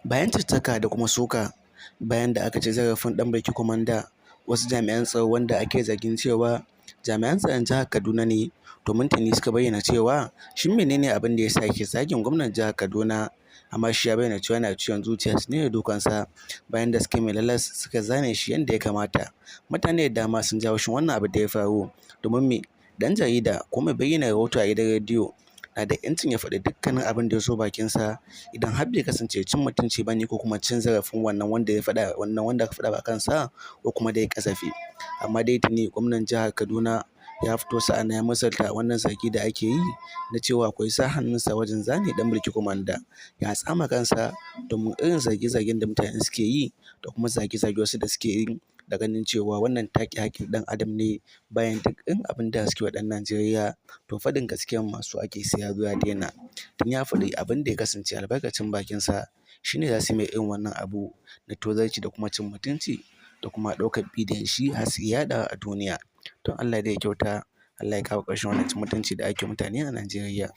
Bayan caccaka da kuma suka bayan da aka ci zarafin ɗan Bilki Kwamanda, wasu jami'an tsaro wanda ake zargin cewa jami'an tsaron jihar Kaduna ne, domin tuni suka bayyana cewa shin menene abin da ya sa yake zagin gwamnan jihar Kaduna, amma shi ya bayyana cewa yana ciwon zuciya su ne da dukansa bayan da suka mai lalas suka zane shi yadda ya kamata. Mutane da dama sun ji haushin wannan abu da ya faru, domin me? Ɗan jarida ko mai bayyana rahoto a gidan rediyo na da ‘yancin ya faɗi dukkanin abin da ya zo bakinsa idan har bai kasance cin mutunci ba ne ko kuma cin zarafin wannan wanda ya faɗa, wannan wanda aka faɗa a kansa, ko kuma dai ƙazafi. Amma dai tuni gwamnan jihar Kaduna ya fito, sa'an ya misalta wannan zargi da ake yi na cewa akwai sa hannunsa wajen zane ɗan Bilki Kwamanda. Ya tsama kansa domin irin zarge-zargen da mutane suke yi da kuma zage-zage wasu da suke yi, da ganin cewa wannan take haƙƙin ɗan adam ne bayan duk irin abin da suke wa ɗan Najeriya, to faɗin gaskiyan masu ake sai ya zo ya daina. Tun ya faɗi abin da ya kasance albarkacin bakinsa, shi ne za su mai irin wannan abu na tozarci da kuma cin mutunci da kuma ɗaukar bidiyon shi har su yaɗa a duniya. Don Allah dai ya kyauta, Allah ya kawo ƙarshen wannan cin mutunci da ake mutane a Najeriya.